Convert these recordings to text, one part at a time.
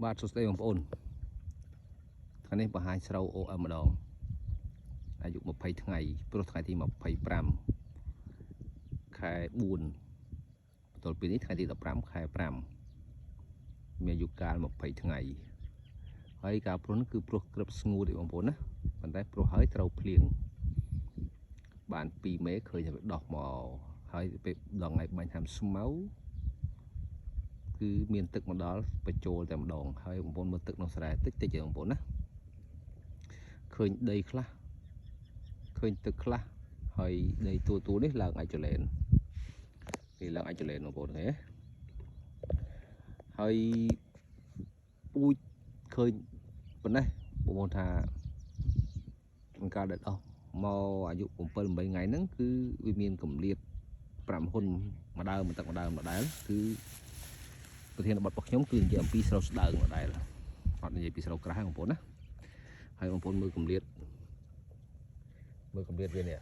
បាទសួស្តីបងប្អូនថ្ងៃនេះបង្ហាញស្រូវ OM ម្ដងអាយុ20ថ្ងៃព្រោះថ្ងៃទី25ខែ4បន្ទាល់ពីនេះថ្ងៃទី15ខែ5មានអាយុកាល20ថ្ងៃហើយការព្រុនគឺព្រោះក្រឹបស្ងួតទេបងប្អូនណាប៉ុន្តែព្រោះហើយត្រូវភ្លៀងបាន2មេឃើញតែវាដោះមកហើយពេលដល់ថ្ងៃបាញ់ហាមស្មៅគឺមានទឹកមកដល់បញ្ចូលតែម្ដងហើយបងប្អូនមើលទឹកក្នុងស្រែតិចតិចបងប្អូនណាឃើញដីខ្លះឃើញទឹកខ្លះហើយដីទួទួនេះឡើងអាចចលែននេះឡើងអាចចលែនបងប្អូនឃើញទេហើយពូជឃើញប៉ុណ្ណេះបងប្អូនថាកាលដែលដោះមកអាយុ7 8ថ្ងៃហ្នឹងគឺវាមានកម្លៀត5ហ៊ុនមួយដើមមួយទឹកម្ដើមម្ដដែលគឺប្រធានបទរបស់ខ្ញុំគឺនិយាយអំពីស្រូវស្ដើងម្ដដែលអត់និយាយពីស្រូវក្រាស់ទេបងប្អូនណាហើយបងប្អូនមើលកម្លៀតមើលកម្លៀតវានេះ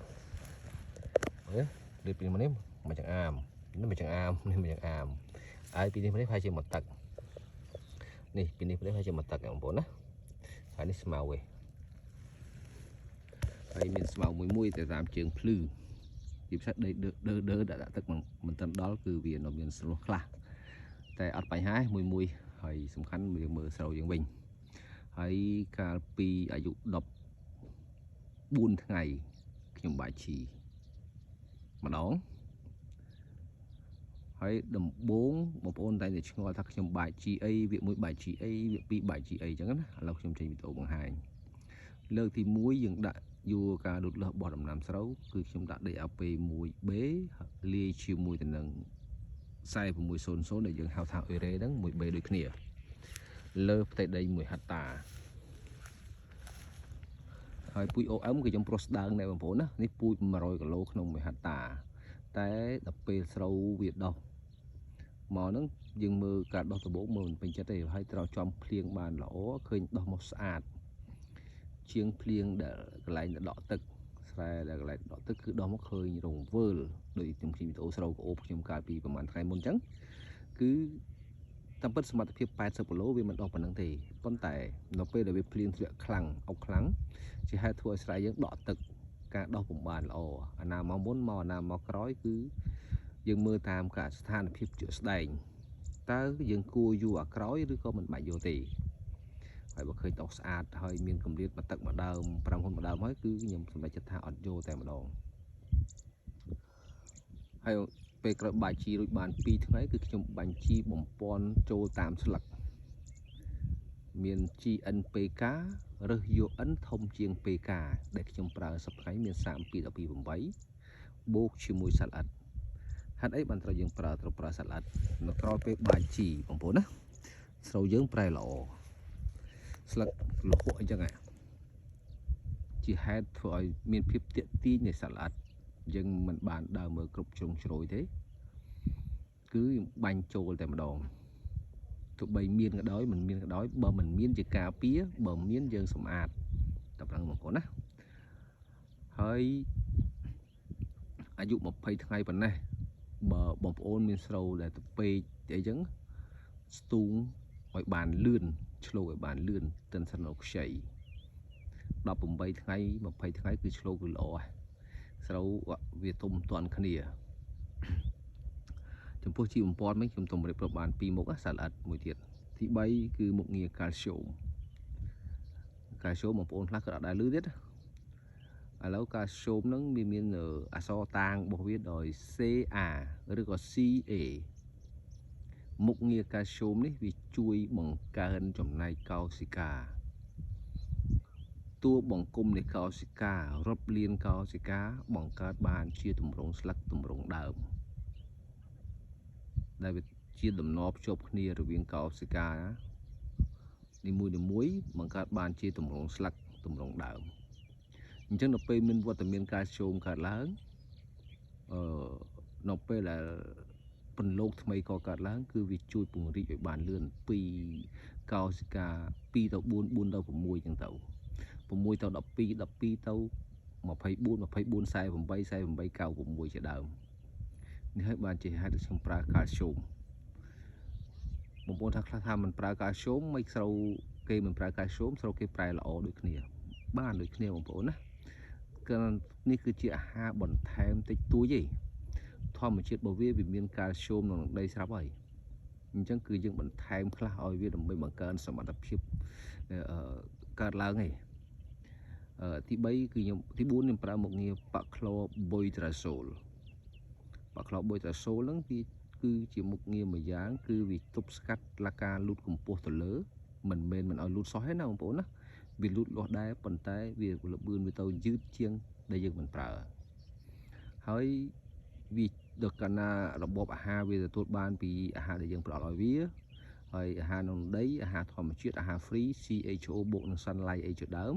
អូខេកម្លៀតពីនេះមកនេះមួយចង្អាមនេះមួយចង្អាមនេះមួយចង្អាមហើយពីនេះមកនេះប្រហែលជាមួយទឹកនេះពីនេះមកនេះប្រហែលជាមួយទឹកបងប្អូនណាហើយនេះស្មៅឯងហើយមានស្មៅមួយមួយទៅតាមជើងភ្លឺជាពិសេសដីដឺដឺដាក់ទឹកមិនទាន់ដល់គឺវានៅមានស្រុះខ្លះតែអត់បញ្ហាមួយមួយហើយសំខាន់យើងមើលស្រូវយើងវិញហើយកាលពីអាយុ14ថ្ងៃខ្ញុំបាច់ជីម្ដងហើយដំបងបងប្អូនតែតែឆ្ងល់ថាខ្ញុំបាច់ជីអីវាមួយបាច់ជីអីវាពីរបាច់ជីអីអញ្ចឹងណាឥឡូវខ្ញុំចេញវីដេអូបង្ហាញលើកទី1យើងដាក់យួរការលូតលាស់របស់ដំណាំស្រូវគឺខ្ញុំដាក់ DAP 1B លាយជាមួយទៅនឹង4600ដែលយើងហៅថាអ៊ុយរ៉េហ្នឹង 1B ដូចគ្នាលើផ្ទៃដី1ហិកតាហើយពូជ OM គឺខ្ញុំប្រុសស្ដើងដែរបងប្អូនណានេះពូជ100គីឡូក្នុង1ហិកតាតែដល់ពេលស្រូវវាដោះមកហ្នឹងយើងមើលការដោះដំបូងមើលមិនពេញចិត្តទេហើយត្រូវចំភ្លៀងបានល្អឃើញដោះមកស្អាតជាងភ្លៀងដែលកន្លែងដកទឹកស្រែដែលកន្លែងដកទឹកគឺដោះមកឃើញរង្វើលដូចខ្ញុំជិះវីដេអូស្រូវក្អូបខ្ញុំកាលពីប្រហែលថ្ងៃមុនអញ្ចឹងគឺតាមពិតសមត្ថភាព80គីឡូវាមិនដោះប៉ុណ្្នឹងទេប៉ុន្តែនៅពេលដែលវាភ្លៀងធ្លាក់ខ្លាំងអុកខ្លាំងជាហេតុធ្វើឲ្យស្រែយើងដកទឹកការដោះពុំបានល្អអាណាមកមុនមកអាណាមកក្រោយគឺយើងមើលតាមការស្ថានភាពជាក់ស្ដែងតើយើងគួរយូរអាក្រោយឬក៏មិនបាច់យកទេហើយបើឃើញដោះស្អាតហើយមានកម្រិតមួយទឹកមួយដើម5ហ៊ុនមួយដើមហើយគឺខ្ញុំសម្រេចចិត្តថាអត់យកតែម្ដងហើយពេលក្រោយបាច់ជីរួចបាន2ថ្ងៃគឺខ្ញុំបាញ់ជីបំពន់ចូលតាមស្លឹកមាន GNPK រើសយក N ធំជាង PK ដែលខ្ញុំប្រើសប្តាហ៍មាន32 12 8បូកជាមួយសត្វល្អិតហេតុអីបានត្រូវយើងប្រើត្រូវប្រើសត្វល្អិតនៅក្រោយពេលបាច់ជីបងប្អូនណាស្រូវយើងប្រែល្អស្លឹកលហកអញ្ចឹងជាហេតុធ្វើឲ្យមានភាពតាក់ទាញនៃសត្វល្អិតយើងមិនបានដើរមើលគ្រប់ជ្រុងជ្រោយទេគឺបាញ់ចូលតែម្ដងទោះបីមានក៏ដោយមិនមានក៏ដោយបើមិនមានជាការពារបើមានយើងសម្អាតតែប៉ុណ្្នឹងបងប្អូនណាហើយអាយុ20ថ្ងៃប៉ុណ្ណេះបើបងប្អូនមានស្រូវដែលទៅពេកអីចឹងស្ទូងឲ្យបានលឿនឆ្លូឲ្យបានលឿនទិនសិននៅខ្ចី18ថ្ងៃ20ថ្ងៃគឺឆ្លូគឺល្អស្រូវវាទុំតាន់គ្នាចំពោះជីបំពន់វិញខ្ញុំទុំរៀបរាប់បាន2មុខសត្វល្អិតមួយទៀតទី3គឺមុខងារកាល់ស្យូមកាល់ស្យូមបងប្អូនខ្លះក៏អត់ដែលឮទៀតឥឡូវកាល់ស្យូមហ្នឹងវាមានអក្សរតាងរបស់វាដោយ CA ឬក៏ CA មុខងារកាល់ស្យូមនេះវាជួយបង្កើនចំណែកកោសិកាតួបង្គំនៃកោសិការាប់លានកោសិកាបង្កើតបានជាទម្រង់ស្លឹកទម្រង់ដើមដែលវាជាតំណភ្ជាប់គ្នារវាងកោសិកានីមួយៗបង្កើតបានជាទម្រង់ស្លឹកទម្រង់ដើមអញ្ចឹងដល់ពេលមានវត្តមានកាល់ស្យូមកើតឡើងអឺនៅពេលដែលពន្លកថ្មីក៏កើតឡើងគឺវាជួយពង្រីកឲ្យបានលឿនពីកោសិកា2ទៅ4 4ទៅ6អញ្ចឹងទៅ6ទៅ12 12ទៅ24 24 48 48 96ជាដើមនេះហើយបានជាហេតុខ្ញុំប្រើកាល់ស្យូម បងប្អូនថាខ្លះថាមិនប្រើកាល់ស្យូមមិនស្រូវគេមិនប្រើកាល់ស្យូមស្រូវគេប្រែល្អដូចគ្នាបានដូចគ្នាបងប្អូនណាគឺនេះគឺជាអាហារបន្ថែមតិចតួចទេធម្មជាតិរបស់វាមានកាល់ស្យូមក្នុងដីស្រាប់ហើយអញ្ចឹងគឺយើងបន្ថែមខ្លះឲ្យវាដើម្បីបង្កើនសមត្ថភាពកើតឡើងឯងទី3គឺខ្ញុំទី4ខ្ញុំប្រើមុខងារប៉ាក្លរប៊ុយត្រាសូលប៉ាក្លរប៊ុយត្រាសូលហ្នឹងវាគឺជាមុខងារមួយយ៉ាងគឺវាទប់ស្កាត់លការលូតកម្ពស់ទៅលើមិនមែនមិនឲ្យលូតសោះទេណាបងប្អូនណាវាលូតលាស់ដែរប៉ុន្តែវាលបឿនវាទៅយឺតជាងដែលយើងមិនប្រើហើយវាដល់កាលណារបបអាហារវាទទួលបានពីអាហារដែលយើងផ្ដល់ឲ្យវាហើយអាហារក្នុងដីអាហារធម្មជាតិអាហារ free CHO បូកនឹង sunlight អីជាដើម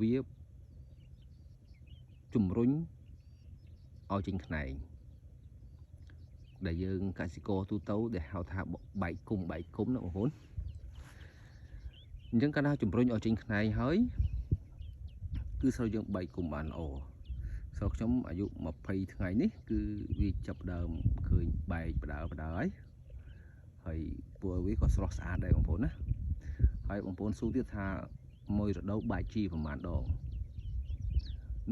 វាជំរុញឲ្យចេញខ្នែងដែលយើងកសិករទូទៅដែលហៅថាបែកគុំបែកគុំណាបងប្អូនអញ្ចឹងកាលណាជំរុញឲ្យចេញខ្នែងហើយគឺស្រូវយើងបែកគុំបានល្អស្រូវខ្ញុំអាយុ20ថ្ងៃនេះគឺវាចាប់ដើមឃើញបែកបដើបដើហើយហើយពួកវាក៏ស្រស់ស្អាតដែរបងប្អូនណាហើយបងប្អូនសួរទៀតថាមួយរដូវបែកជីប្រហែលដង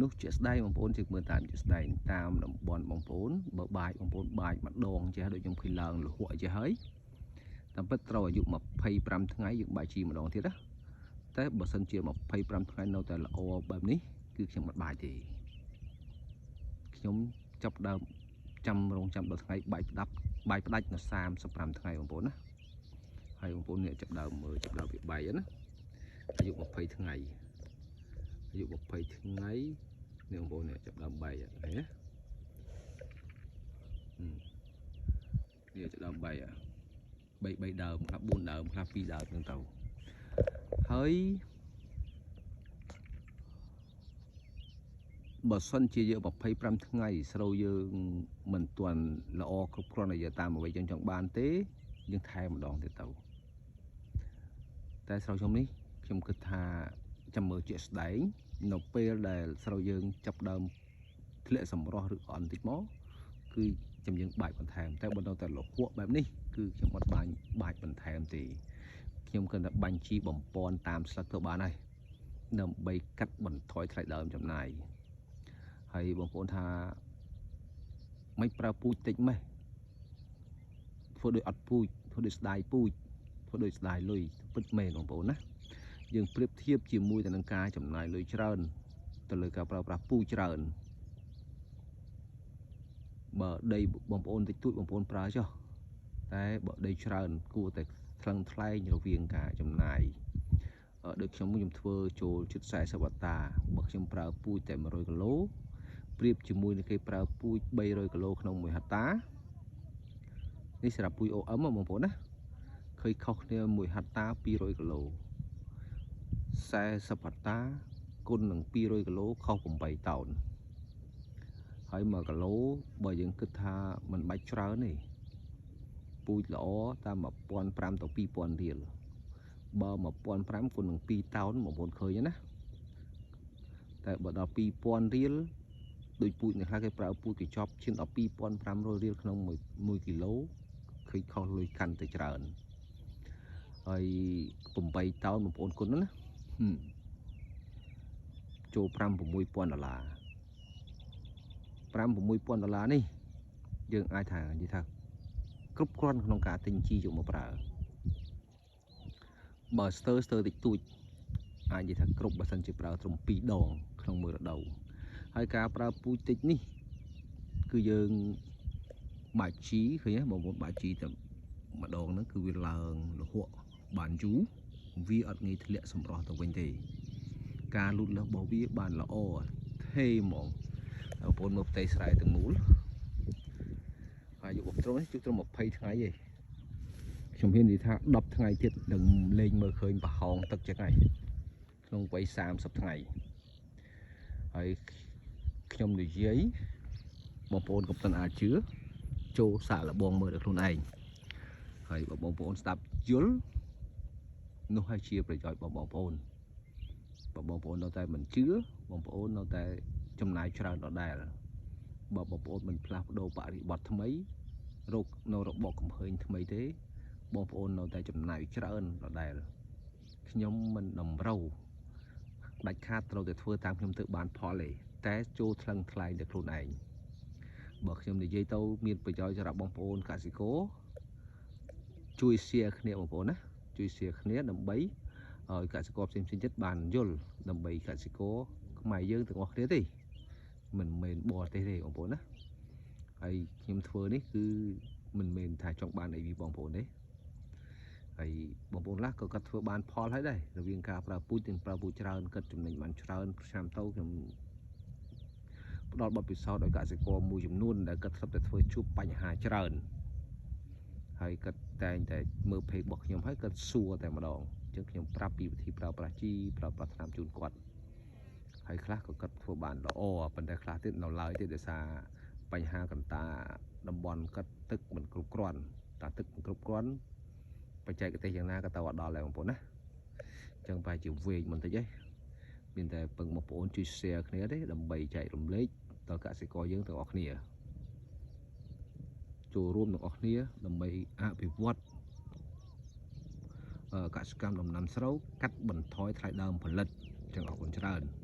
នោះជាក់ស្ដែងបងប្អូនជិះមើលតាមជាក់ស្ដែងតាមតំបន់បងប្អូនបើបាយបងប្អូនបាយម្ដងចេះដូចខ្ញុំឃើញឡើងលហក់ចេះហើយតាមពិតត្រូវអាយុ25ថ្ងៃយើងបាយជីម្ដងទៀតណាតែបើសិនជា25ថ្ងៃនៅតែល្អបែបនេះគឺខ្ញុំមិនបាយទេខ្ញុំចាប់ដើមចាំរងចាំដល់ថ្ងៃបាយផ្ដាប់បាយផ្ដាច់នៅ35ថ្ងៃបងប្អូនណាហើយបងប្អូននេះចាប់ដើមមើលចាប់ដើមវាបាយណាអាយុ20ថ្ងៃអាយុ20ថ្ងៃនេះបងប្អូននេះចាប់ដើមបាយហើយណានេះចាប់ដើមបាយ3ដើមខ្លះ4ដើមខ្លះ2ដើមហ្នឹងទៅហើយបើសិនជាយើង25ថ្ងៃស្រូវយើងមិនទាន់ល្អគ្រប់គ្រាន់ឲ្យតាមអ្វីយើងចង់បានទេយើងថែមម្ដងទៀតទៅតែស្រូវខ្ញុំនេះខ្ញុំគិតថាចាំមើលជាក់ស្ដែងនៅពេលដែលស្រូវយើងចាប់ដើមធ្លាក់សម្រស់ឬអន់តិចមកគឺចាំយើងបាច់បន្ថែមតែបើនៅតែលហក់បែបនេះគឺខ្ញុំអត់បាញ់បាច់បន្ថែមទេខ្ញុំគ្រាន់តែបាញ់ជីបំពន់តាមស្លឹកទៅបានហើយដើម្បីកាត់បន្ថយថ្លៃដើមចំណាយហើយបងប្អូនថាមិនប្រើពូជតិចម៉េះធ្វើដូចអត់ពូជធ្វើដូចស្ដាយពូជធ្វើដូចស្ដាយលុយពិតមែនបងប្អូនណាយើងប្រៀបធៀបជាមួយទៅនឹងការចំណាយលុយច្រើនទៅលើការប្រើប្រាស់ពូជច្រើនបើដីបងប្អូនតិចតួចបងប្អូនប្រើចុះតែបើដីច្រើនគួរតែថ្លឹងថ្លែងរវាងការចំណាយដូចខ្ញុំធ្វើចូលជិត40អត្តាបើខ្ញុំប្រើពូជតែ100គីឡូប្រៀបជាមួយនឹងគេប្រើពូជ300គីឡូក្នុង1ហិកតានេះសម្រាប់ពូជ OM បងប្អូនណាឃើញខុសគ្នា1ហិកតា200គីឡូ40ហិកតាគុណនឹង200គីឡូខុស8តោនហើយ1គីឡូបើយើងគិតថាមិនបាច់ច្រើនទេពូជល្អតាម1500ទៅ2000រៀលបើ1500គុណនឹង2តោនបងប្អូនឃើញណាតែបើដល់2000រៀលដូចពូជនេះខ្លះគេប្រើពូជកញ្ចប់ឈានដល់2500រៀលក្នុង1គីឡូឃើញខុសលុយកាន់តែច្រើនហើយ8តោនបងប្អូនគុណណាចូល5 6000ដុល្លារ5 6000ដុល្លារនេះយើងអាចថានិយាយថាគ្រប់គ្រាន់ក្នុងការទិញជីយកមកប្រើបើស្ទើរតិចតួចអាចនិយាយថាគ្រប់បើសិនជាប្រើត្រឹម2ដងក្នុងមួយរដូវហើយការប្រើពូជតិចនេះគឺយើងបាច់ជីឃើញទេបងប្អូនបាច់ជីតែម្ដងហ្នឹងគឺវាឡើងលហក់បានយូរវាអត់ងាយធ្លាក់សម្រស់ទៅវិញទេការលូតលាស់របស់វាបានល្អថេហ្មងបងប្អូនមើលផ្ទៃស្រែទាំងមូលហើយយកត្រឹមនេះជួបត្រឹម20ថ្ងៃឯងខ្ញុំហ៊ាននិយាយថា10ថ្ងៃទៀតនឹងលេងមើលឃើញប្រហោងទឹកចឹងហើយក្នុងវ័យ30ថ្ងៃហើយខ្ញុំនិយាយបងប្អូនកុំទាន់អាចជឿចូលសាកល្បងមើលដល់ខ្លួនឯងហើយបើបងប្អូនស្ដាប់យល់នោះហើយជាប្រយោជន៍របស់បងប្អូនបើបងប្អូននៅតែមិនជឿបងប្អូននៅតែចំណាយច្រើនដដែលបើបងប្អូនមិនផ្លាស់ប្ដូរបរិបទថ្មីរកនៅរបបកំហើញថ្មីទេ បងប្អូននៅតែចំណាយច្រើនដដែលខ្ញុំមិនតម្រូវដាច់ខាតត្រូវតែធ្វើតាមខ្ញុំទៅបានផលទេតែចូលថ្លឹងថ្លែងតែខ្លួនឯងបើខ្ញុំនិយាយទៅមានប្រយោជន៍សម្រាប់បងប្អូនកសិករជួយ share គ្នាបងប្អូនណាជួយ share គ្នាដើម្បីឲ្យកសិករផ្សេងៗទៀតបានយល់ដើម្បីកសិករខ្មែរយើងទាំងអស់គ្នាទេមិនមែនបរទេសទេបងប្អូនណាហើយខ្ញុំធ្វើនេះគឺមិនមែនថាចង់បានអីពីបងប្អូនទេហើយបងប្អូនខ្លះក៏គាត់ធ្វើបានផលហើយដែររវាងការប្រើពូជទាំងប្រើពូជច្រើនគាត់ចំណេញបានច្រើនឆ្នាំទៅខ្ញុំផ្ដល់បទពិសោធន៍ឲ្យកសិករមួយចំនួនដែលគាត់ធ្លាប់តែធ្វើជួបបញ្ហាច្រើនហើយគាត់តែងតែមើល page របស់ខ្ញុំហើយគាត់សួរតែម្ដងអញ្ចឹងខ្ញុំប្រាប់ពីវិធីប្រើប្រាស់ជីប្រើប្រាស់ថ្នាំជូនគាត់ហើយខ្លះក៏គាត់ធ្វើបានល្អប៉ុន្តែខ្លះទៀតនៅឡើយទេដោយសារបញ្ហាកន្តាតំបន់គាត់ទឹកមិនគ្រប់គ្រាន់តាទឹកមិនគ្រប់គ្រាន់បច្ចេកទេសយ៉ាងណាក៏ទៅអត់ដល់ដែរបងប្អូនណាអញ្ចឹងប្រហែលជាវែងបន្តិចឯងមានតែពឹងបងប្អូនជួយ share គ្នាទេដើម្បីចែករំលែកដល់កសិករយើងទាំងអស់គ្នាចូលរួមទាំងអស់គ្នាដើម្បីអភិវឌ្ឍកសិកម្មដំណាំស្រូវកាត់បន្ថយថ្លៃដើមផលិតចឹងអរគុណច្រើន។